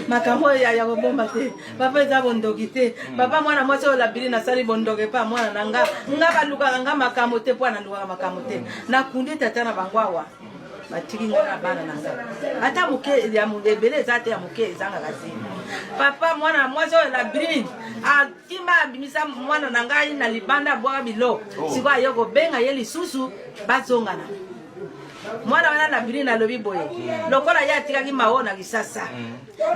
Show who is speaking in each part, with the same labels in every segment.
Speaker 1: Makambo oyo ya kobomba te papa, eza bondoki te papa. Mwana mwasi oyo labili nasali bondoki epa mwana na nga. Nga balukaka nga makambo te, mpo nalukaka makambo te. Nakundi tata na bango awa, batiki nga na bana na nga, ata moke ya ebele eza te, ya moke ezangaka te papa. Mwana mwasi oyo Labrine akima, abimisa mwana na ngai na libanda, abwaka biloko. Sikoyo aye kobenga ye lisusu, bazongana. Mwana wana Labrine alobi boye, lokola ye atikaki mao na Kisasa,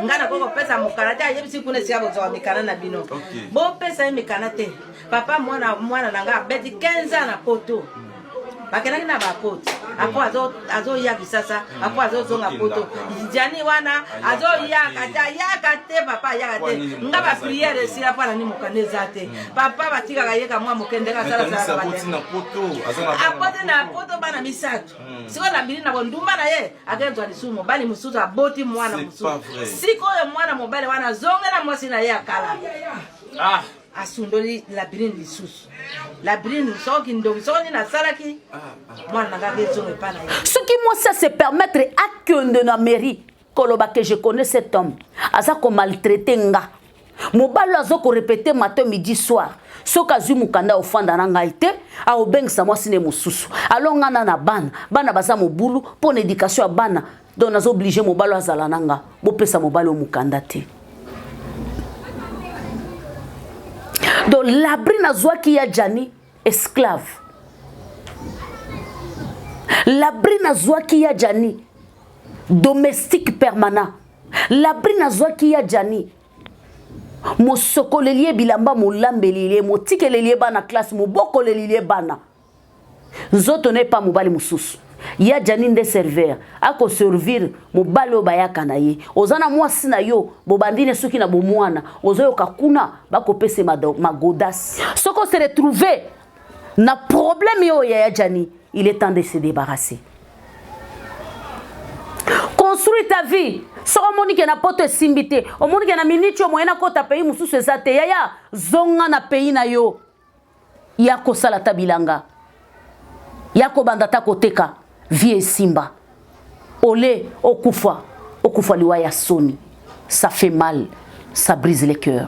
Speaker 1: ngai nakoki kopesa mokanda te. Ayebisi kuna esika bozwaka mikanda na bino, bopesa ye mikanda te papa. Mwana na ngai abeti 15 ans na poto, bakendaki na bapoto, apo azoya Kisasa, apo azozonga poto. Jani wana azoyaka te, ayaka te papa, ayaka te. Nga baprière esila, mpo nani? Mokanda eza te papa. Batikaka ye kamwa moke ndenge asalasalaka, aboti na poto bana misato. Sikoyo nabili na bondumba na ye, akezwa lisusu mobali mosusu, aboti mwana mosusu. Sikoyo mwana mobali wana azongela mwasi na ye ya kala, asundoli Labrine lisusu. Labrine soki ndoki, soki nini asalaki mwana na kaka ezonga epa na ye.
Speaker 2: Soki mwasi ase permettre akende na mairie koloba que je connais cet homme, aza komaltraite nga, mobali oyo aza korepete matin, midi, soir, soki azwi mokanda ofanda na ngai te, akobengisa mwasi ne mosusu. Alors nga na bana, bana baza mobulu mpo na éducation ya bana, donc naza oblige mobali oyo azala na nga. Bopesa mobali oyo mokanda te. Donc Labrine azwaki ya Jani esclave, Labrine azwaki ya Jani domestique permanent, Labrine azwaki ya Jani mosokoleli ye bilamba, molambeli ye, motikeleli ye bana classe, mobokoleli ye bana, nzoto na epa mobali mosusu. Ya Jani nde serveur, akoservir mobali oyo bayaka na ye. Oza na mwasi na yo, bobandi ne soki na bomwana, ozoyoka kuna bakopesa magodas. Soki ose retrouve na problème oyo ya Jani, il est temps de se débarrasser. Construis ta vie. Soki omoni ke na poto esimbi te, omoni ke na miniti oyo moyen nakota pays mosusu eza te, yaya, zonga na pays na yo, ya kosala ta bilanga, ya kobanda ta koteka, vie esimba. Ole okufa, okufa liwa ya soni. Ça fait mal, ça brise les cœurs.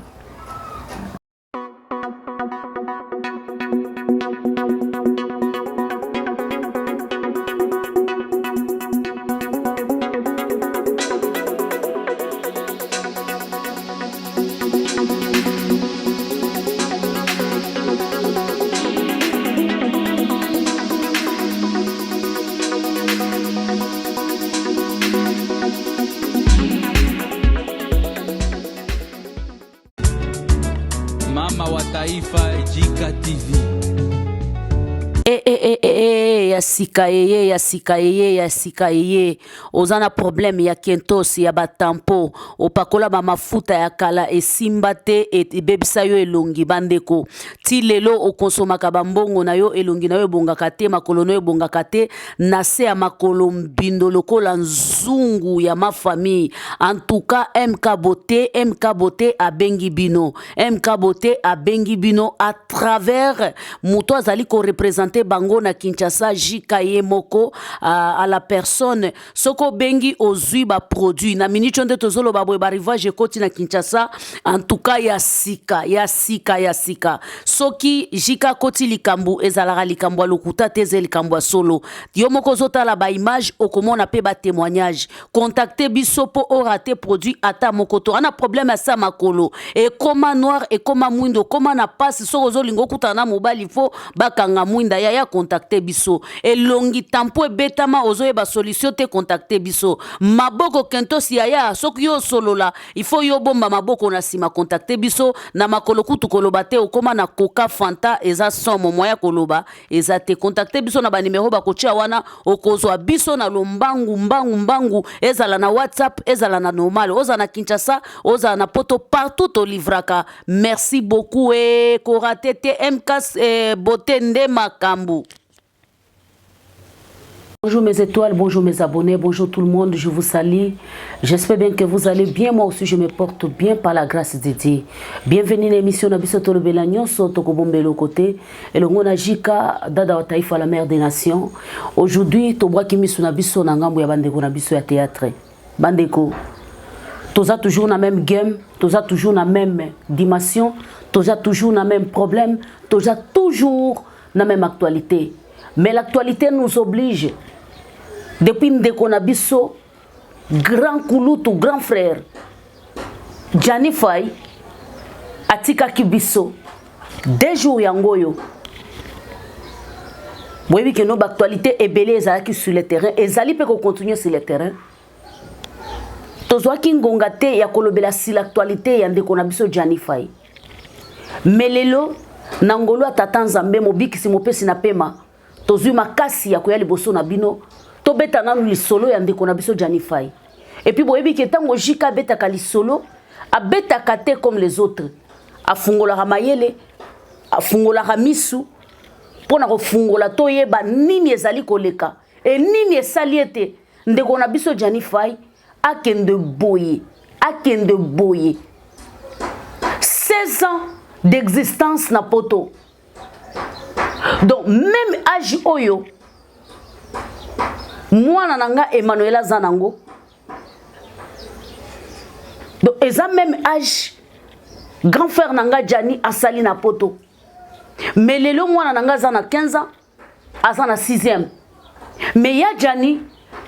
Speaker 3: Mama wa Taifa, Jika TV.
Speaker 2: E, e, e, e, e, ya sika eye, ya sika eye, ya sika eye. Oza na problème ya kentos, ya batampo, opakola bamafuta ya kala esimba te, ebebisa yo elongi. Bandeko, ti lelo okonsomaka bambongo na yo, elongi na yo ebongaka te, makolo na yo ebongaka te, na se ya makolo mbindo lokola nzungu ya ma famille. En tout cas, MK Beauté, MK Beauté abengi bino, MK Beauté abengi bino à travers moto azali korepresente bango na Kinshasa, JK ye moko à la personne. Soki obengi, ozwi baproduit na miniti oyo nde tozoloba boye, barivage ekoti na Kinshasa. En tout cas, ya sika, ya sika, ya sika. Soki JK akoti likambo, ezalaka likambo ya lokuta te, eza likambo ya solo. Yo moko ozotala baimage, okomona mpe batémoignage. Contacte biso mpo orate produit ata moko to ana problème ya sa makolo ekoma noir, ekoma mwindo, ekoma na pasi. Soki ozolinga okutana na mobali, fo bakanga mwinda, yaya, contacte biso. Elongi tampo ebetama, ozoyeba solution te, contacte biso. Maboko kentos, yaya, soki yo osolola, il faut yo bomba maboko na nsima, contacte biso. Na makolo kutu koloba te, okoma na coca, Fanta, eza somo, moya koloba eza te, contacte biso na banimero bakotia wana, okozwa biso na lombangu mbangu mbangu, ezala na WhatsApp, ezala na normal, ozala na Kinshasa, ozala na poto, partout tolivraka. Merci beaucoup. E korate te, MK Beauté nde makambo. Bonjour mes étoiles, bonjour mes abonnés, bonjour tout le monde, je vous salue. J'espère bien que vous allez bien, moi aussi je me porte bien par la grâce de Dieu. Bienvenue à l'émission na biso Tolobela nyonso tokobombelo côté elongo na Jika Dada wa Taifa, la mère des nations. Aujourd'hui tobwaki misu na biso na ngambo ya bandeko na biso ya théâtre. Bandeko, Toza toujours na même game, toza toujours na même dimension, toza toujours na même problème, toza toujours na même actualité. Mais l'actualité nous oblige. Depuis ndeko na biso, grand kulutu, grand frère, Gianni Fay, atikaki biso deux jours yango oyo boyebi ke no baactualité ebele ezalaki sur le terrain ezali mpe kocontinue sur le terrain tozwaki ngonga te ya kolobela sur l'actualité ya ndeko na biso Gianni Fay me lelo na ngolu ya tata nzambe mobikisi mopesi na pema tozwi makasi ya koya liboso na bino tobeta nanu lisolo ya ndeko na biso Gianni Fay et puis boyebi ke ntango jika abetaka lisolo abetaka te comme les autres afungolaka mayele afungolaka misu mpo na kofungola toyeba nini ezali koleka e nini esali ete ndeko na biso Gianni Fay akende boye akende boye 16 ans d'existence na poto donc même âge oyo mwana na nga Emmanuel aza nango donc eza même âge grand frère na nga Gianni asali na poto mais lelo mwana na nga aza na 15 ans aza na 6e mais ya Gianni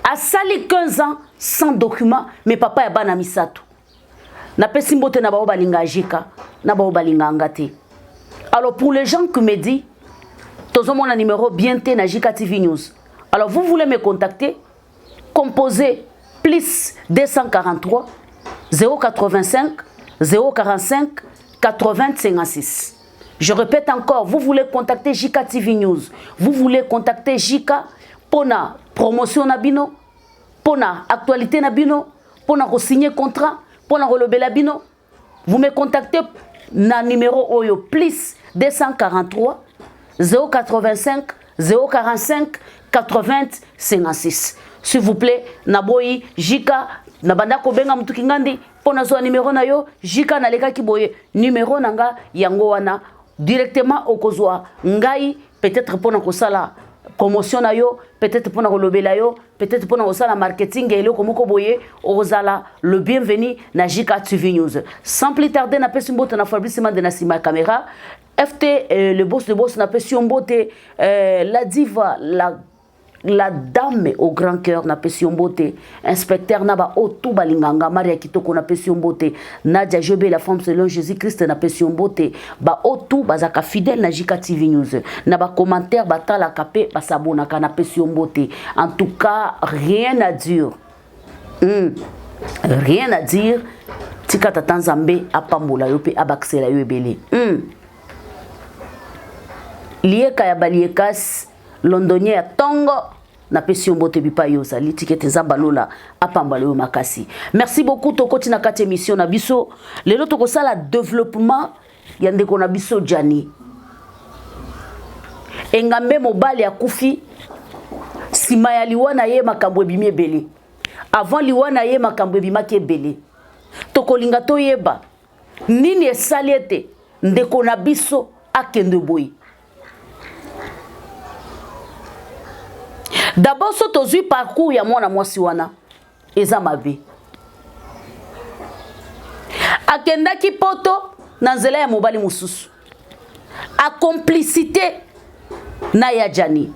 Speaker 2: asali 15 ans sans document mais papa ya bana misato napesi mbote na bao balinga jika na bao balinga nga te alors pour les gens qui me dit tozomona numéro bien te na Jika TV News alors vous voulez me contacter composez plus 243 085 045 80 56 Je répète encore, vous voulez contacter JK TV News, vous voulez contacter JK pona promotion na bino, pona actualité na bino, pona ko signer contrat, pona kolobela bino, vous me contactez na numéro oyo plus 243 085 045 80 56. S'il vous plaît, naboyi JK na banda kobenga mutu kingandi mpo nazwa numéro na yo JK nalekaki boye numéro na nga yango wana directement okozwa ngai peut-être mpona kosala promotion na yo peut-être mpona kolobela yo peut-être mpona kosala marketing ya eloko moko boye okozala le bienvenu na JK TV News sans plus tarder napesi mbote na Fabrice Mande na nsima ya caméra FT euh, le boss de boss napesi yo mbote euh, la diva la la dame au grand cœur napesi yo mbote inspecteur na baoyo tu balinganga maria kitoko napesi yo mbote nadia jobe la femme selon jésus christ napesi yo mbote baoyo tu bazalaka fidèle na jika tv news na bacommentaire batalaka mpe basabonaka napesi yo mbote en tout cas rien à dire mm. rien à dire tika tata nzambe apambola yo mpe abakisela yo ebele mm. lieka ya baliekas londonien ya ntongo napesi yo mbote bipai yo ozali tika ete nzambe alola apambola yo makasi merci beaucoup tokoti na kati émission na biso lelo tokosala développement ya ndeko na biso Gianni engambe mobali akufi nsima ya liwa na ye makambo ebimi ebele avant liwa na ye makambo ebimaki ebele tokolinga toyeba nini esali ete ndeko na biso akende boye d'abord so tozwi parcours ya mwana mwasi wana eza mabe akendaki poto na nzela ya mobali mosusu acomplicité na ya Gianni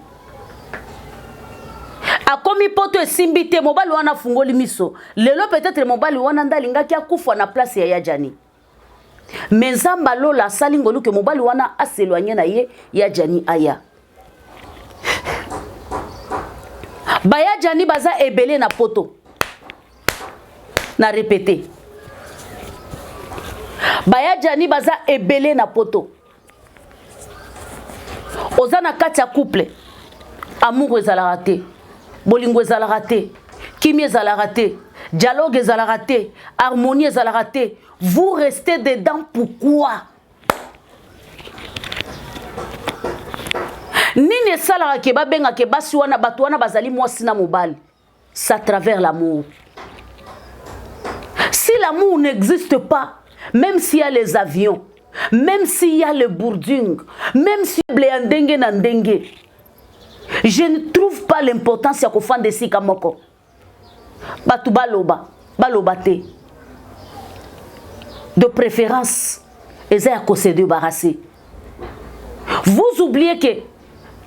Speaker 2: akomi poto esimbi te mobali wana afungoli miso lelo peut-être mobali wana nde alingaki akufa na place ya ya Gianni me nzambe alola asali ngolu ke mobali wana as'éloigne na ye ya Gianni aya baya Gianni baza ebele na poto na répété baya Gianni baza ebele na poto oza na kati ya couple amour ezalaka te bolingo ezalaka te kimia ezalaka te dialogue ezalaka te harmonie ezalaka te vous restez dedans pourquoi nini esalaka ke babengaka basi wana bato wana bazali mwasi na mobali c'est à travers l'amour si l'amour n'existe pas même s'il y a les avions même s'il y a le bourdung même si ble ya ndenge na ndenge je ne trouve pas l'importance ya kofanda esika moko bato baloba baloba te. De préférence eza ya ko se débarrasser. Vous oubliez que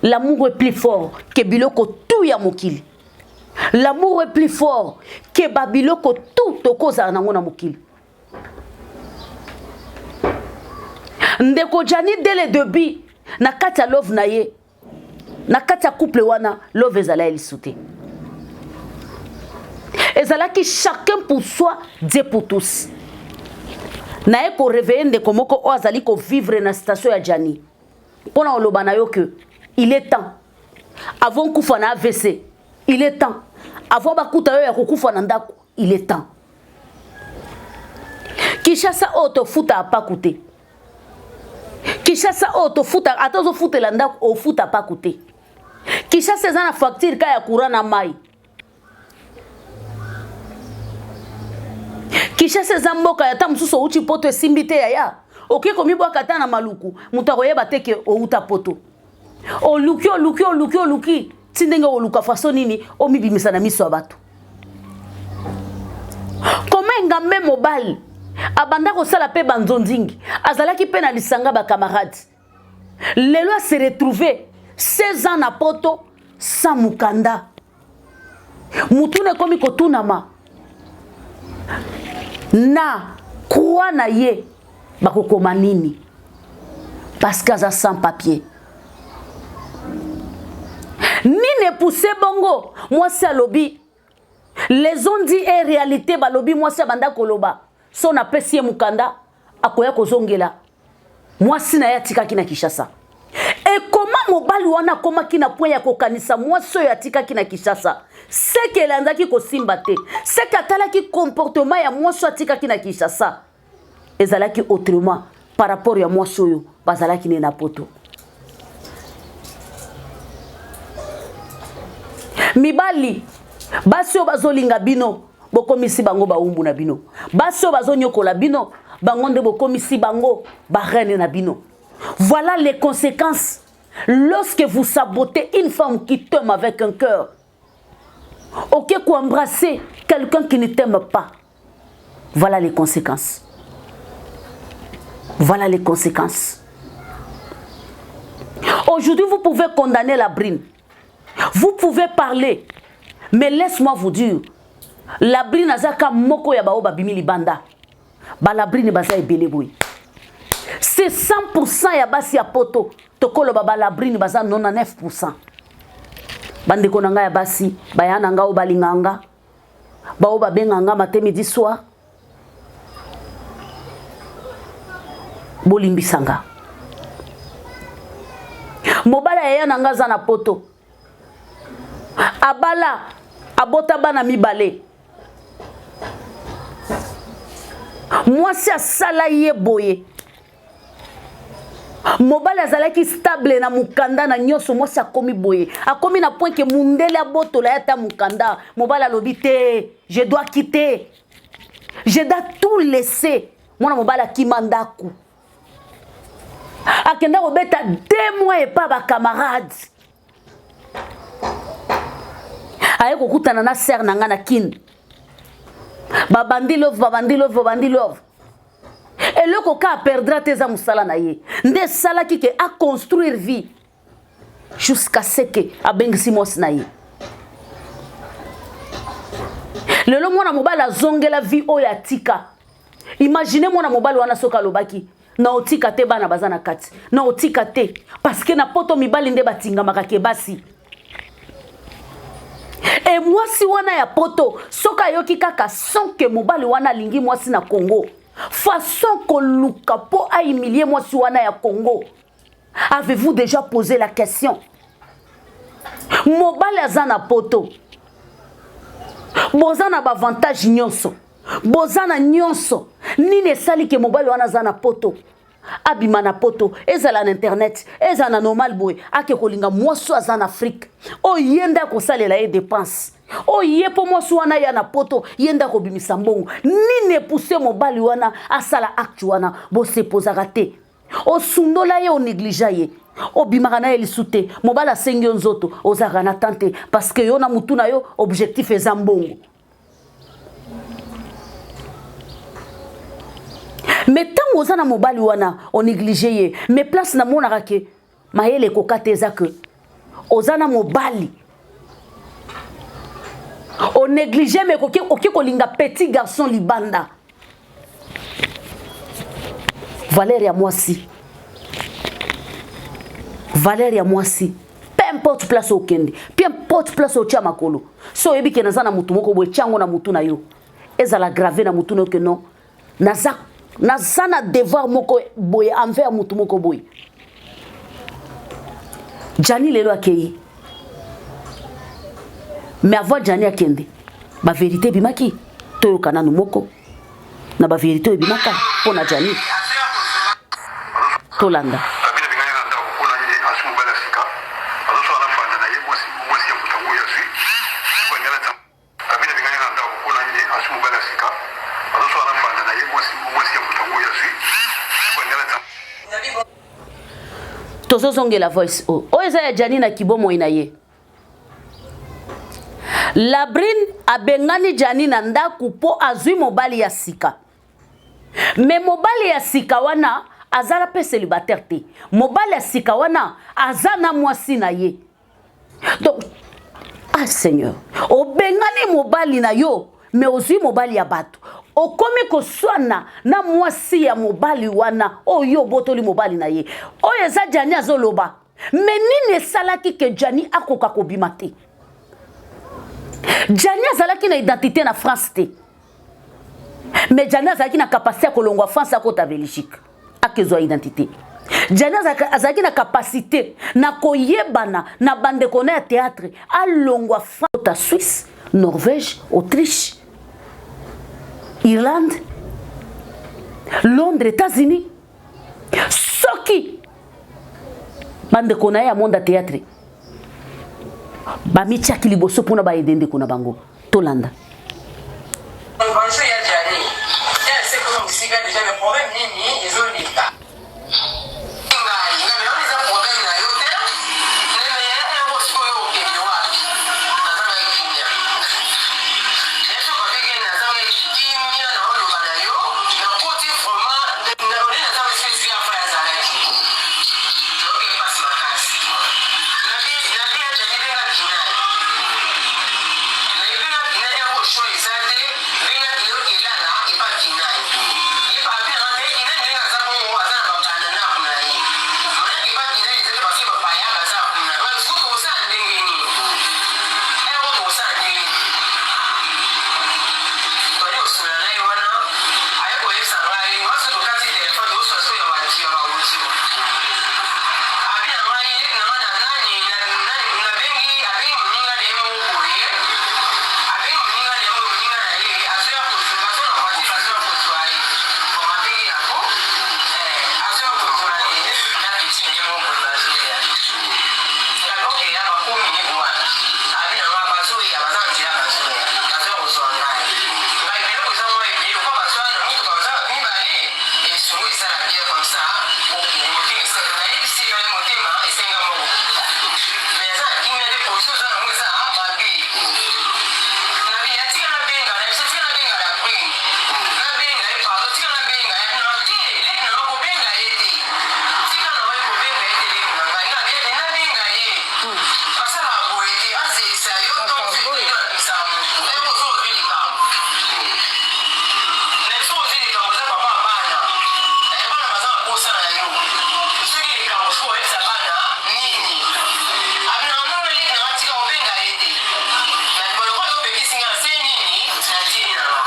Speaker 2: l'amour est plus fort que biloko tout ya mokili. L'amour est plus fort que ba biloko tout tokozala nango na mokili. Ndeko Gianni dès le début na kati ya love na ye na kati ya couple wana love ezala lisu te. Ezalaki chacun pour soi, Dieu pour tous. Naye ko réveiller ndeko moko oyo azali ko vivre na station ya Gianni. Pona oloba na yo que il est temps avant kufa na AVC, il est temps avant bakuta yo ya kokufa na ndako, il est temps. Kinshasa oyo tofuta apaku te. Kinshasa oyo tofuta ata ozofutela ndako ofuta apaku te. Kinshasa eza na facture ka ya courant na mai. Kinshasa eza mboka ya ata mosusu outi poto esimbi te yaya. Okoki komibwaka ata na maluku, moto akoyeba te ke outa poto. Oluki oluki oluki oluki ti ndenge oluka façon nini omibimisa na miso ya bato. Koma engambe mobali abanda kosala mpe banzonzingi, azalaki mpe na lisanga ba camarades. Lelo a se retrouver 16 ans na poto sans mukanda. Mutuna ekomi kotunama na croix na ye bakokoma nini parce que aza sans papier. Nini epousse bongo mwasi alobi les ont dit et réalité balobi mwasi abanda koloba so napesi ye mukanda akoya kozongela mwasi na ye atikaki na Kinshasa. Ekoma mobali wana akomaki na point ya kokanisa mwasi oyo atikaki na Kinshasa. Seke elandaki kosimba te. Seke atalaki comportement ya mwasi oyo atikaki na Kinshasa. Ezalaki autrement par rapport ya mwasi oyo bazalaki ne na poto. Mibali, basi oyo bazolinga bino, bokomisi bango baumbu na bino. Basi oyo bazonyokola bino, bango nde bokomisi bango ba reine na bino. Voilà les conséquences lorsque vous sabotez une femme qui t'aime avec un cœur. Ok, ko embrasser quelqu'un qui ne t'aime pas. Voilà les conséquences. Voilà les conséquences. Aujourd'hui, vous pouvez condamner la brine. Vous pouvez parler. Mais laisse-moi vous dire, la brine azaka moko ya bao babimi libanda. Ba la brine baza ebele boye. C'est 100% ya basi ya poto. Tokolo ba la brine baza 99%. Bandeko na nga ya basi, baya na nga o balinga nga. Bao babenga nga matin midi soir. Bolimbisa nga. Mobala ya na nga aza na poto. Abala abota bana mibale. Mwasi asala ye boye. Mobali azalaki stable na mukanda na nyonso, mwasi akomi boye. Akomi na point que mundele abotola ye ata mukanda. Mobali alobi te, je dois quitter. Je dois tout laisser. Mwana mobali akima ndaku. Akenda kobeta 2 mois epa ba camarades. Aye kokutana na sœur na nga na Kin. Babandi love, babandi love, babandi love. Eloko ka perdra te eza mosala na ye. Nde esalaki ke a construire vie jusqu'à ce que abengisi mwasi na ye. Lelo mwana mobali azongela vie oyo atika. Imaginez mwana mobali wana soki alobaki na otika te bana baza na kati, na otika te parce que na poto mibali nde batingamaka ke basi. E mwasi wana ya poto soki ayoki kaka son ke mobali wana alingi mwasi na Congo, façon koluka po a humilier mwasi wana ya Congo. Avez-vous déjà posé la question? Mobali aza na poto, boza na ba avantage nyonso, boza na nyonso. Nini esali ke mobali wana aza na poto, abima na poto, ezala na internet, ezala na normal boye, ake kolinga mwasi aza na Afrique, oyo ye nde akosalela ye dépense, oyo ye po mwasi wana ya na poto, ye nde akobimisa mbongo. Nini epousse mobali wana asala acte wana? Bosepozaka te. Osundola ye, onégligea ye, obimaka na ye lisu te. Mobali asengi yo nzoto, ozalaka na temps te parce que yo na mutu na yo objectif eza mbongo. Mais ntango oza na mobali wana onéglige ye, mais place namonaka ke mayele ekoka te eza ke oza na mobali onéglige, mais okoki kolinga petit garçon libanda. Valeur ya mwasi, valeur ya mwasi, peu importe place okende, peu importe place otia makolo, so oyebi ke naza na motu moko boye, tia yango na motu na yo, ezala grave na motu na yo ke non, naza na devoir moko boye envers motu moko boye. Jani lelo akei, mais avant Jani akende, bavérité ebimaki. Toyoka nanu moko na bavérité oyo ebimaka mpo na Jani. Tolanda.
Speaker 4: Kabila bengani na ndako mpona nini? Azwi mobali ya sika, azosala na mbanda na ye, mwasi ya moto yango oyo azwi. Kabila bengani na ndako mpona nini? Azwi mobali ya sika, azosala na mbanda na ye, mwasi ya moto yango oyo azwi.
Speaker 2: Tozozongela voice oyo. Oyo eza ya Jani na kibomoi na ye. Labrine abengani Jani na ndako mpo azwi mobali ya sika, mais mobali ya sika wana azala mpe célibataire te. Mobali ya sika wana aza na mwasi na ye. Donc, ah Seigneur, obengani mobali na yo, mais ozwi mobali ya bato, okomi koswana na mwasi ya mobali wana oyo obotoli mobali na ye. Oyo eza Jani azoloba. Mais nini esalaki ke Jani akoka kobima te? Jani azalaki na identité na France te, mais Jani azalaki na capacité ya kolongwa France, akota Belgique, akezwa identité. Jani azalaki na capacité na koyebana na bandeko na ya théâtre, alongwa France, ta Suisse, Norvège, Autriche, Irlande, Londres, États-Unis, soki bandeko na ye ya monde ya théâtre bamitiaki liboso mpona baaider ndeko na bango. Tolanda.
Speaker 5: Bonjour ya Jani. Ya se comme musika déjà, mais problème nini ezoleka? Ngai, ngai mais eza problème na yo te. Nene yango sikoyo okende wapi? Naza na kimia. Yesu babiki naza na kimia na oloba na yo. Nakoti vraiment na oni naza na espèce ya fa azalaki. Donc epasi makasi. Nabi ya Jani, benga kinai. Nayebenga kinai yango sho eza te, benga kinai okelala epa kinai. Ye babi nanga te, kinai ndenge aza bongo aza na babanda ndako na ye. Manake epa kinai eza te parce que bapaya baza kuna. Ba sikoyo tokosala ndenge nini? Yango tokosala ndenge nini? Toali kosola na ye wana, aye koyebisa ngai waso tokati telefone, tokosola so ya wadi ya baaudio. Abi na ngai na ngai na nani nabengi, abengi moninga na ye moko boye, abengi moninga na ye moko, moninga na ye azoya kozwa, azo na voiture, azoya kozwa ye. Bon, abengi yango, azoya kozwa ye na petit na ye moko boye, bazoya. Ok, ya bakomi wana. Abi na ngai bazoya, baza na nzela, bazoya, bazoya kozwa ngai. Ngai biloko eza mwa ebele lokwa bazwa na motuka, baza bato mibale, esungo esala bien comme ça. Okende motema esala, nayebisi ye motema esenga moko kokita, mais aza na kimia te. Position oza nango eza mabe. Nabi atika nabenga na biso, tika nabenga na prime, nabenga ye, pardon, tika nabenga ye na te, leki na nga kobenga ye te, tika na ngai kobenga ye te, leki na ngai nabi ete nabenga ye, basalaka boye te, azelisa yo to abisaka motu eko so ozwi likambo na biso, ozwi likambo, eza papa ya bana, bana baza na posa na yo. Soki likambo soki oyebisa bana nini? Abinaka nono, leki na nga tika kobenga ye te. Na lokola yo opekisi nga se nini, natiki na nga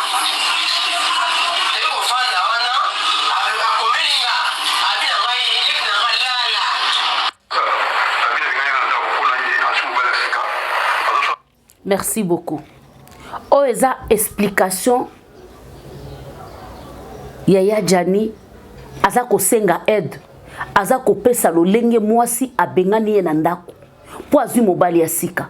Speaker 5: toye kofanda wana. Akomeli nga, abi na ngai leki na nga lala.
Speaker 4: Kabila bengani na ndako mpona nini? Azwi mobali ya sika, azosala.
Speaker 2: Merci beaucoup. Oyo eza explication yaya Jani aza kosenga aide, aza kopesa lolenge mwasi abengani ye na ndako mpo azwi mobali ya sika.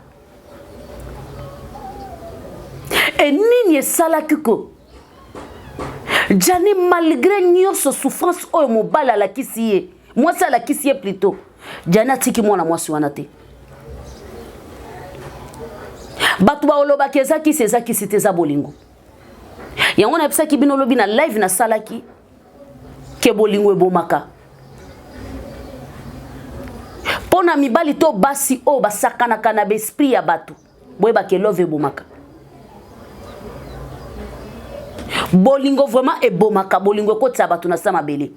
Speaker 2: E nini esalaki ko Jani, malgré nyonso souffrance oyo mobali alakisi ye, mwasi alakisi ye plutôt, Jani atiki mwana mwasi wana te? Bato baolobaki eza kisi, eza kisi te, eza bolingo. Yango nayebisaki bino lobi na live nasalaki. Ke bolingo ebomaka. Mpo na mibali to basi oyo basakanaka na baesprit ya bato, boyeba ke love ebomaka. Bolingo vraiment ebomaka, bolingo ekotisa bato na sa mabele.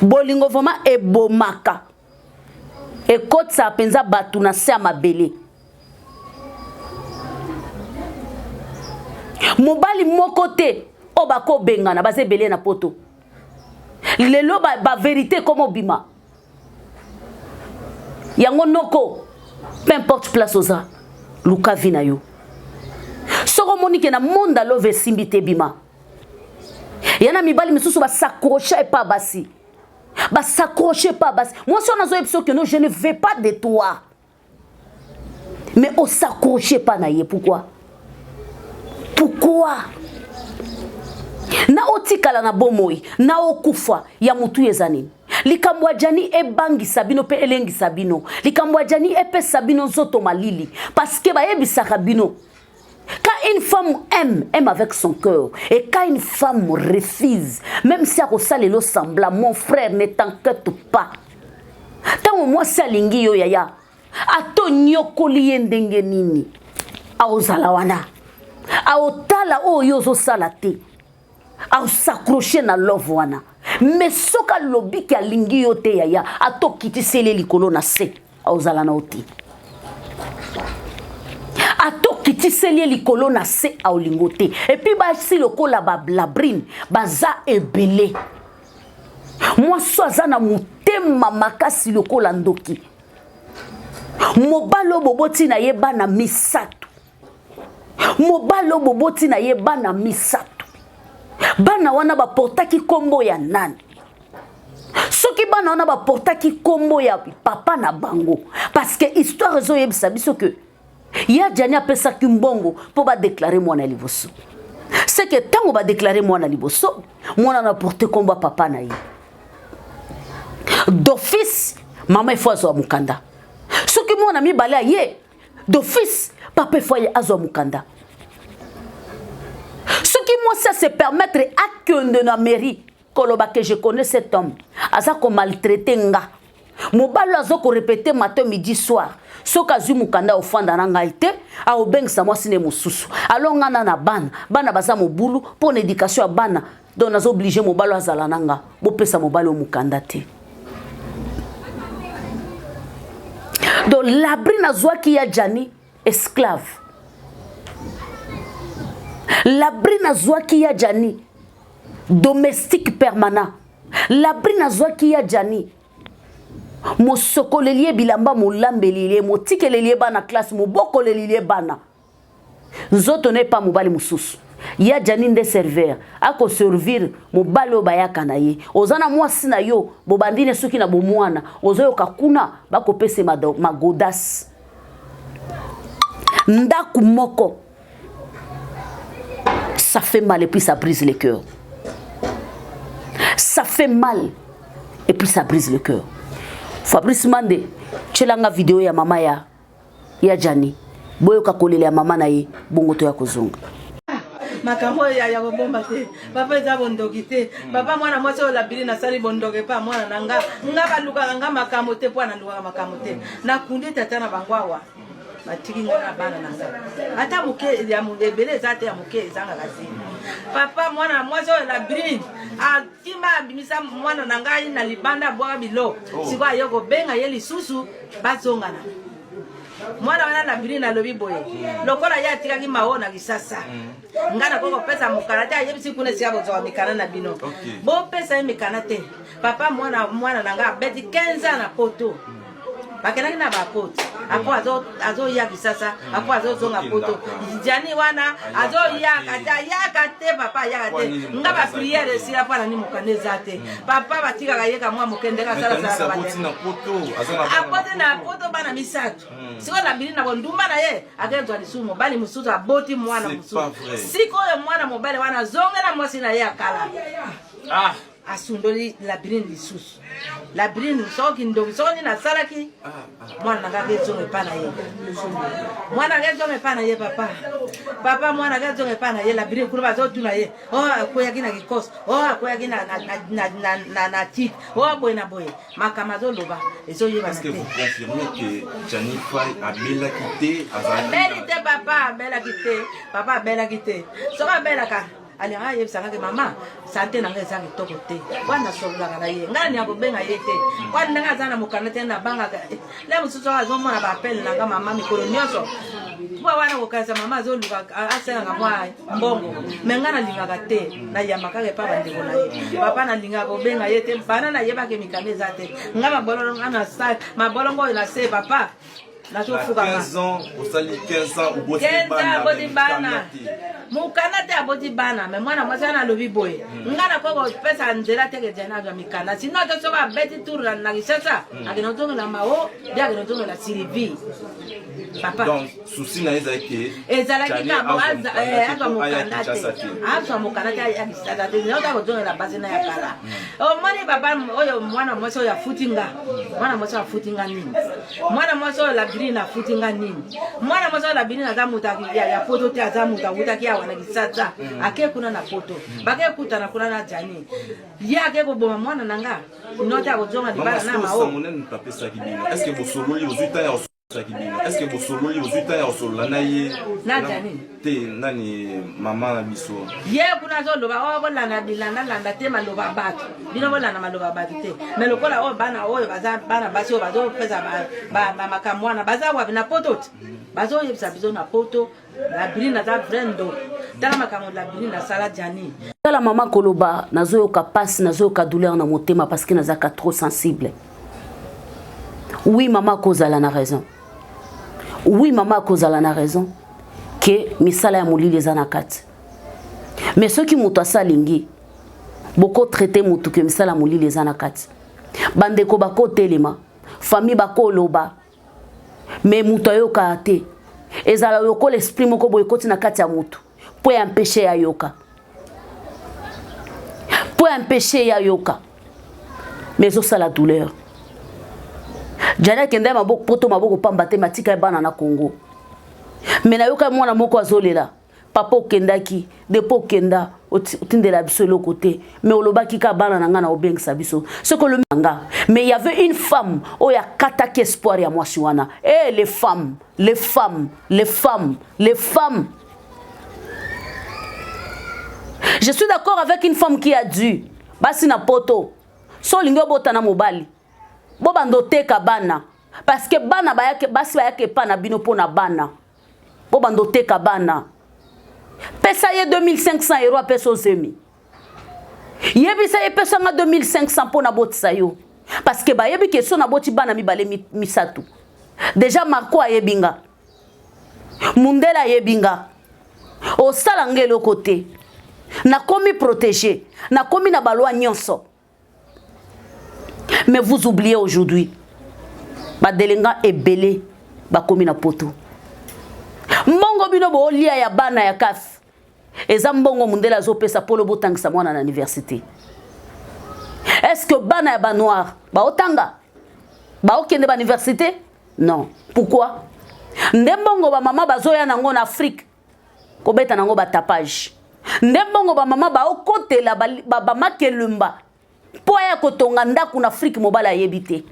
Speaker 2: Bolingo vraiment ebomaka, ekotisa mpenza bato na se ya mabele. Mobali moko te oyo bakobengana, baza ebele na poto lelo, ba verité ekoma obima yango. Noko, peu importe place oza, luka vie na yo. Soki omoni ke na monde ya love esimbi te, bima. Ya na mibali misusu bas'accroche epa basi, bas'accroche epa basi. Mwasi wana azoyebi soki no, je ne veux pas de toi, mais os'accroche pa na ye. Pourquoi? Pourquoi? Na otikala na bomoi na okufa ya motu eza nini? Likambo ya Jani ebangisa bino mpe elengisa bino. Likambo ya Jani epesa bino nzoto malili, parce que bayebisaka bino: quand une femme aime, aime avec son cœur. Et quand une femme refuse, même si akosalela semblant, mon frère, ne t'inquiète pas. Ntango mwasi alingi yo, yaya, ata onyokoli ye ndenge nini, aozala wana, aotala oyo yo ozosala te, aos'accroche na love wana. Mais soki alobiki alingi yo te, yaya, ata okitiseli likolo na se, aozala na yo te. Ata okitiseli ye likolo na se, aolingo te. Et puis basi lokola baLabrine baza ebele. Mwasi aza na motema makasi lokola ndoki. Mobali oyo boboti na ye bana misato, mobali oyo boboti na ye bana misato, bana wana baportaki nkombo ya nani? Soki bana wana baportaki nkombo ya papa na bango, parce que histoire ezoyebisa biso ke ya Jani apesaki mbongo mpo badéclarer mwana liboso. C'est que ntango badéclarer mwana liboso, mwana na porte nkombo ya papa na ye d'office. Mama efo azwa mokanda. Soki mwana mibale aye, d'office papa efo aye azwa mokanda. Soki mwasi ase permettre akende na mairie koloba ke je connais cet homme, aza komaltraiter nga, mobali oyo aza korépéter matin, midi, soir, soki azwi mokanda ofanda na ngai te, aobengisa mwasi ne mosusu. Alors nga na bana, bana baza mobulu mpo na éducation ya bana, donc naza obligé mobali oyo azala na nga. Bopesa mobali oyo mokanda te. Donc Labrine azwaki ya Jani esclave. Labrine azwaki ya Jani domestique permanent. Labrine azwaki ya Jani mosokoleli ye bilamba, molambeli ye, motikeleli ye bana classe, mobokoleli ye bana, nzoto na epa mobali mosusu. Ya Jani nde serveur, akoservir mobali oyo bayaka na ye. Oza na mwasi na yo, bobandi ne soki na bomwana, ozoyoka kuna bakopesa magodasi ndako moko. Ça fait mal et puis ça brise le cœur. Ça fait mal et puis ça brise le cœur. Fabrice Mande, tielanga video ya mama ya Jani, boyoka kolela ya mama na ye. Bongo toya kozonga.
Speaker 1: Makambo oyo ya kobomba te, papa, eza bondoki te. Papa, mwana mwasi oyo Labili, nasali bondoki epa mwana na nga. Nga balukaka nga makambo te, mpo nalukaka makambo te. Nakundi tata na bango awa, batiki nga na bana na nga. Ata moke ya ebele eza te, ya moke ezangaka te. Papa, mwana mwasi oyo Labrine akima, abimisa mwana na ngai na libanda, abwaka biloko. Sikoyo aye kobenga ye lisusu, bazongana. Mwana wana Labrine alobi boye: lokola ye atikaki mao na Kisasa, ngai nakoki kopesa mokanda te. Ayebisi kuna esika bozwaka mikanda na bino, bopesa ye mikanda te. Papa, mwana na ngai abeti 15 ans na poto, bakendaki na bapoto, apo azoya Kisasa, apo azozonga poto. Jani wana azoyaka te, ayaka te, papa, ayaka te. Nga baprière esila, mpo anani mokanda eza te. Papa, batikaka ye ka mwa moke ndenge asalasalaka. Akoti na poto, bana misato. Sikoyo nabili na bondumba na ye, akezwa lisusu mobali mosusu, aboti mwana mosusu. Sikoyo mwana mobali wana azongela mwasi na ye ya kala. Asundoli Labrine lisusu. Labrine soko kindoki soko nini asalaki mwana na ngai akezonga epai na ye, mwana akezonga epai na ye. Papa, papa, mwana akezonga epai na ye. Labrine kuna bazotuna ye: o oh, akweyaki na kikoso, o oh, akweyaki na, na, na, na, na, na, na tite, o oh, boye na boye. Makambo azoloba ezoyebana
Speaker 6: te. Abelaki te?
Speaker 1: Abeli te, papa, abelaki te, papa, abelaki te. Soki abelaka, alingaka ayebisaka ke mama, sante na ngai eza kitoko te. Wana nasololaka na ye, ngai nalinga kobenga ye te. Wana ndenge aza na mokanda te, nabangaka le mosusu oyo azomona baapele na nga mama mikolo nyonso mpo wana kokanisa mama azoluka asengaka mwa mbongo. Me ngai nalingaka te, nayamba kaka epa bandeko na ye. Papa, nalingaka kobenga ye te. Bana nayebaka mikanda eza te. Ngai mabolongo ngai na mabolongo oyo na se, papa, nazofukama.
Speaker 6: 15 ans osali, 15 ans oboti.
Speaker 1: 15 ans aboti bana, mokanda te, aboti bana. Me mwana mwasi wana alobi boye: nga nakoki kopesa nzela te ke Jani azwa mikanda, sino te soki abeti tour na Kinshasa, akende kozongela Mao de, akende kozongela Sylvie, papa.
Speaker 6: Donc souci na ye ezalaki?
Speaker 1: Ezalaki kaka azwa mokanda te, azwa mokanda te, aya Kinshasa te, ota kozongela basi na ya kala. Omoni, papa, oyo mwana mwasi oyo afuti nga, mwana mwasi oyo afuti nga nini? Mwana mwasi oyo Labrine afuti nga nini? Mwana mwasi oyo Labrine aza moto ya poto te, aza moto awutaki awa na Kinshasa, ake kuna na poto, bake kutana kuna na Jani, ye ake koboma mwana na nga, note akozonga libala na Mao.
Speaker 6: Monene moto apesaki bino, est ce que bosololi, ozwi temps ya osaki bino, est ce que bosololi, ozwi temps ya kosolola na ye?
Speaker 1: Na Jani?
Speaker 6: Te, nani, mama na biso.
Speaker 1: Ye kuna azoloba oyo bolanda bilandalanda te, maloba bato, bino bolanda maloba bato te. Me lokola oyo bana oyo baza bana basi oyo bazopesa bamakambo wana, baza wapi? Na poto te, bazoyebisa biso na poto. Labrine aza vrai ndoki. Tala makambo Labrine asala Jani.
Speaker 2: Tala mama koloba, nazoyoka pasi, nazoyoka douleur na motema parce que nazalaka trop sensible. Oui, mama akozala na raison. Oui, mama akozala na raison ke misala ya molili eza na kati. Mais soki moto asalingi, bokotraite motu ke misala ya molili eza na kati, bandeko bakotelema, famille bakoloba, mais moto ayokaka te. Ezala lokola esprit moko boye ekoti na kati ya motu mpo ya empêche ya yoka, mpo ya empêche ya yoka. Mais ezosala douleur. Jani akenda maboko poto, maboko pamba te, matika ye bana na Congo. Me nayoka mwana moko azolela: papa, okendaki, depuis okenda otindela biso eloko te, mais olobaki ka bana na ngai na obengisa biso soki olobi na nga. Mais y avait une femme oyo akataki espoir ya mwasi wana. E les femmes, les femmes, les femmes, les femmes. Je suis d'accord avec une femme qui a dit: basi na poto, so olingi obota na mobali, bobanda oteka bana, parce que bana bayake, basi bayake epa na bino mpo na bana. Bobanda oteka bana. Pesa ye 2500 euro, apesa ozemi, yebisa ye: pesanga 2500 mpo nabotisa yo, parce que bayebi ke so naboti bana mibale, misato déjà, Marco ayebi nga, mundele ayebi nga, osala nga eloko te, nakomi protégé, nakomi na balwa nyonso. Mais vous oubliez, aujourd'hui badelenga ebele bakomi na poto. Mbongo bino boolia ya bana ya CAF eza mbongo mundele azopesa mpolo botangisa mwana na université. Est ce que bana ya banoir baotanga, baokende bauniversité? Non. Pourquoi? Nde mbongo bamama bazoya nango na Afrique kobeta nango batapage, nde mbongo bamama baokotela bamakelumba mpo aya kotonga ndako na Afrique, mobali ayebi te.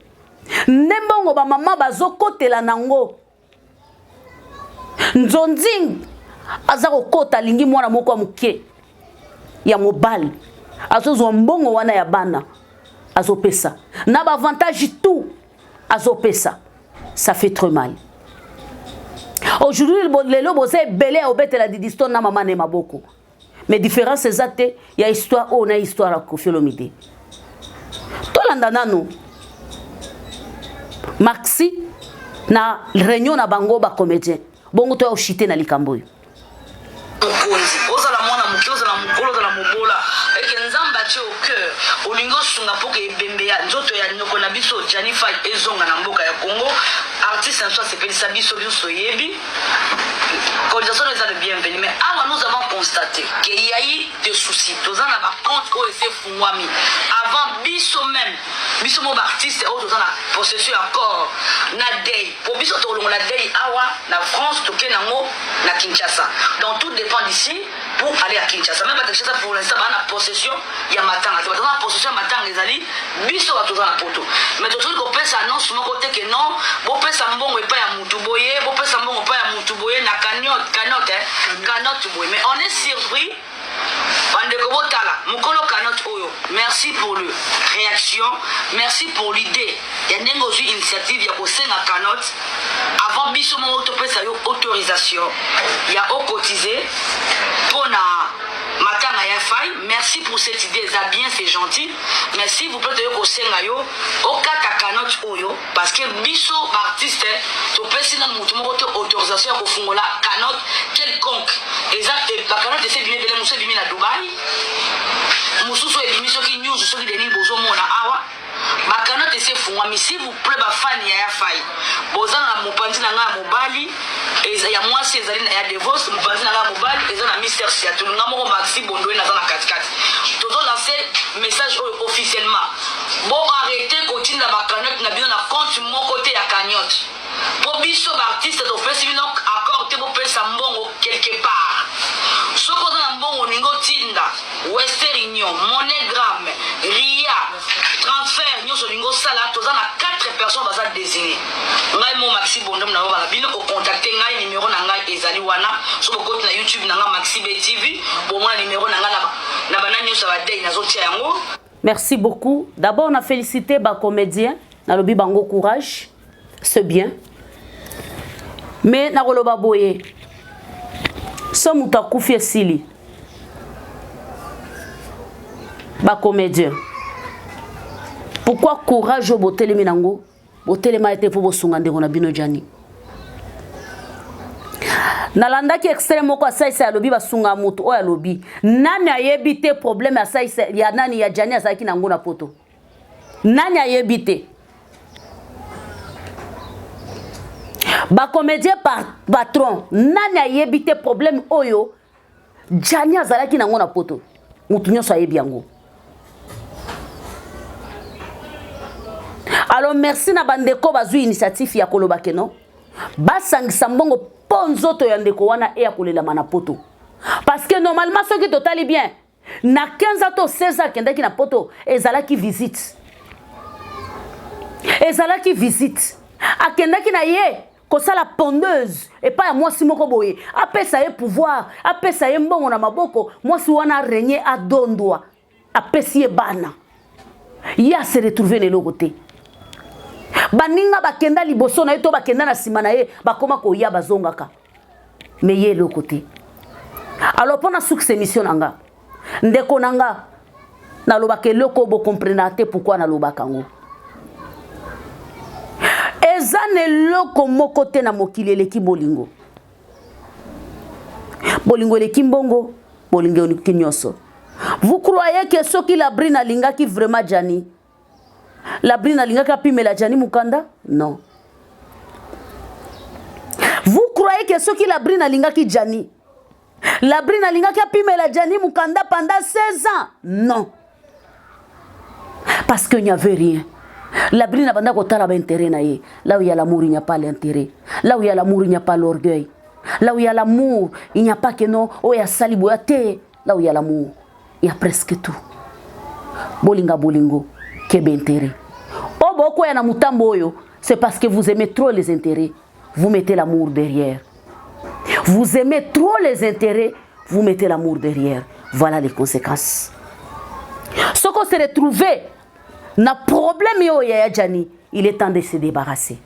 Speaker 2: Nde mbongo bamama bazokotela nango nzonzing, aza kokota, alingi mwana moko ya moke ya mobali, azozwa mbongo wana ya bana, azopesa na baavantage tout azopesa. Ça fait trop mal. Aujourd'hui, lelo boza ebele ya obetela Didistone na mama ne maboko, mais différence eza te ya histoire oyo na histoire ya Koffi Olomide. Tolanda nanu Maxi na réunion na bango bacomédien, bongo toya oshite na likambo oyo.
Speaker 7: Mokonzi, ozala mwana moke, ozala mokolo, ozala mobola, eke Nzambe atie au cœur, olingi osunga mpo ke ebembe ya nzoto ya noko na biso Jani Fai ezonga na mboka ya Congo. Artiste na biso asepelisa biso, biso toyebi cotisation eza le bienvenu. Mais awa nous avons constaté que y a eu te souci. Toza na ba compte oyo esi efungwami avant biso meme, biso moko ba artiste oyo toza na possession ya corps na deuil. Po biso tokolongola deuil awa na France toke nango na Kinshasa. Donc tout depend d'ici pour aller à Kinshasa. Meme bato ya Kinshasa pour l'instant ba na possession ya matanga te. Bato na possession ya matanga ezali biso bato toza na poto. Mais totoki kopesa annonce moko te que non bopesa mbongo epai ya mutu boye, bopesa mbongo epai ya mutu boye na cagnotte, cagnotte hein, cagnotte boye. Mais on est surpris bandeko botala mokolo cagnotte oyo. Merci pour le réaction, merci pour l'idée ya ndenge ozwi initiative ya kosenga cagnotte avant biso moko topesa yo autorisation ya ocotiser mpo na matanga ya fai. Merci pour cette idée, eza bien, c'est gentil, mais s'il vous plaît toye kosenga yo okata cagnotte oyo parce que biso baartiste topesi nanu motu moko te autorisation ya kofungola cagnotte quelconque. Eza bacagnotte esi ebimi ebele, mosusu ebimi na Dubai, mosusu ebimi soki news soki deni bozomona awa bacagnotte esi efungwami. S'il vous plaît bafani ya ya fai boza na mopanzi na ngai ya mobali ya mwasi ezali na ya devos, mopanzi na ngai ya mobali eza na Mister Siatulu, nga moko Maxi Bondoye naza na katikati. Tozo lancer message oyo officiellement, bo arrete kotinda bacagnotte na bino na compte moko te ya cagnotte, po biso baartiste topesi bino accord te bopesa mbongo quelque part. Soki oza na mbongo olingi otinda Western Union, MoneyGram, Ria, transfert nyonso olingi osala, toza na 4 personnes baza désigné. Ngai mo Maxi Bondom na bana bino ocontacte ngai, numéro na ngai ezali wana. So bokoti na YouTube na ngai Maxi B TV, bomona numéro na ngai na bana nyonso ya badei nazotia yango.
Speaker 2: Merci beaucoup. D'abord, on a félicité ba comédien, nalobi bango courage, c'est bien. Mais nakoloba boye, so moto akufi esili. Ba comédien. Pourquoi courage oyo botelemi nango? Botelema ete po bosunga ndeko na bino Gianni. Nalandaki extrait moko asalisa alobi basunga moto oyo alobi nani ayebi te problème asalisa ya nani ya Gianni azalaki nango na poto. Nani ayebi te? Ba comédien par patron, nani ayebi te problème oyo Gianni azalaki nango na poto? Moto nyonso ayebi yango. Alors merci na bandeko bazwi initiative ya koloba ke non basangisa mbongo mpo nzoto ya ndeko wana eya kolelama na poto. Parce que normalement soki totali bien na 15 ans to 16 ans akendaki na poto ezalaki visite. Ezalaki visite. Akendaki na ye kosala pondeuse epai ya mwasi moko boye, apesa ye pouvoir, apesa ye mbongo na maboko, mwasi wana arenye adondwa, apesi ye bana. Ye a se retrouver na eloko te. Baninga bakenda liboso na ye to bakenda na nsima na ye, bakoma koya bazongaka, mais ye eloko te. Alors mpona sukisa émission na nga, ndeko na nga, nalobaka eloko bokomprenaka te pourquoi nalobaka yango. Eza na eloko moko te na mokili eleki bolingo. Bolingo eleki mbongo, bolingo eleki nyonso. Vous croyez que soki Labrine alingaki vraiment Gianni, Labrine alingaki apimela Gianni mukanda? Non. Vous croyez que soki Labrine alingaki Gianni, Labrine alingaki apimela Gianni mukanda pendant 16 ans? Non. Parce qu'il n'y avait rien. Labrine abanda kotala ba intérêt na ye. Là où il y a l'amour, il n'y a pas l'intérêt. Là où il y a l'amour, il n'y a pas l'orgueil. Là où il y a l'amour, il n'y a pas que non, oh, il y a sali boya te. Là où il y a l'amour, il y a presque tout. Bolinga bolingo, kebe intérêt. Oh, boko ya na mutambo oyo, c'est parce que vous aimez trop les intérêts. Vous mettez l'amour derrière. Vous aimez trop les intérêts, vous mettez l'amour derrière. Voilà les conséquences. Ce qu'on s'est retrouvé, na problème yo ya Gianni, il est temps de se débarrasser.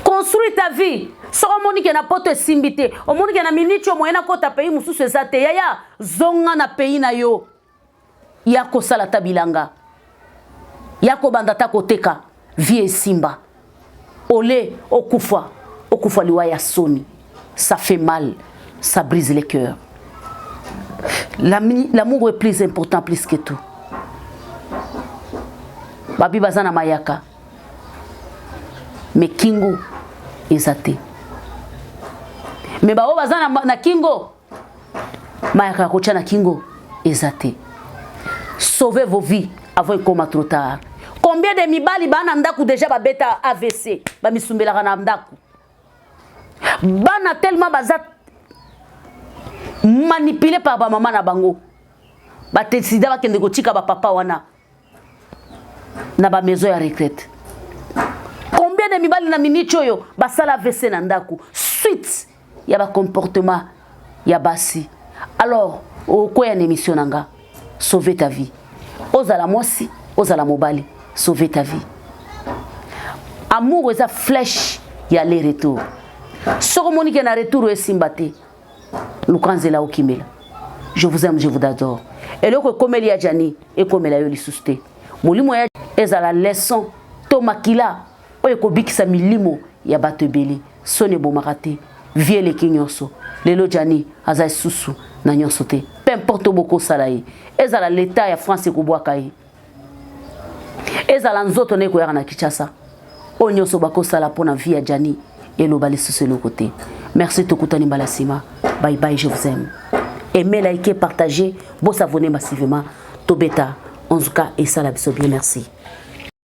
Speaker 2: Construis ta vie. Soko omoni ke na poto esimbi te, omoni ke na minute oyo moyen akota pays mosusu eza te, yaya zonga na pays na yo. Ya kosala ta bilanga, ya kobanda ta koteka, vie esimba. Ole okufa, okufa liwa ya soni. Ça fait mal, ça brise les cœurs. L'amour est plus important plus que tout. Babi baza na mayaka. Mais kingo eza te. Mais bao baza na kingo. Mayaka ya kotya na kingo eza te. Sauvez vos vies avant ekoma trop tard. Combien de mibali baa na ndako deja babeta AVC, bamisumbelaka na ndako. Bana tellement baza manipulé par ba mama na bango. Batesida bakende kotika ba papa wana na ba maison ya retraite. Combien de mibali na minute oyo basala AVC na ndako suite ya ba comportement ya basi. Alors okoya na émission na nga sauver ta vie. Ozala mwasi, ozala mobali, sauver ta vie. Amour eza flèche ya aller retour. Soko omoni ke na retour esimba te, luka nzela okimela. Je vous aime, je vous adore. Eloko ekomeli ya Gianni ekomela yo lisusu te. Molimo ya ezala leçon to makila oyo ekobikisa milimo ya bato ebele. Soni ebomaka te, vie eleki nyonso. Lelo Gianni aza lisusu na nyonso te. Peu importe bokosala ye, ezala l'etat ya France ekobwaka ye, ezala nzoto na ekoyaka na Kinshasa, oyo nyonso bakosala mpo na vie ya Gianni eloba lisusu eloko te. Merci, tokutani mbala nsima. Bye bye, je vous aime. Aimez, likez, partagez, bosavone massivement. Tobeta en tout cas esala biso bien. Merci.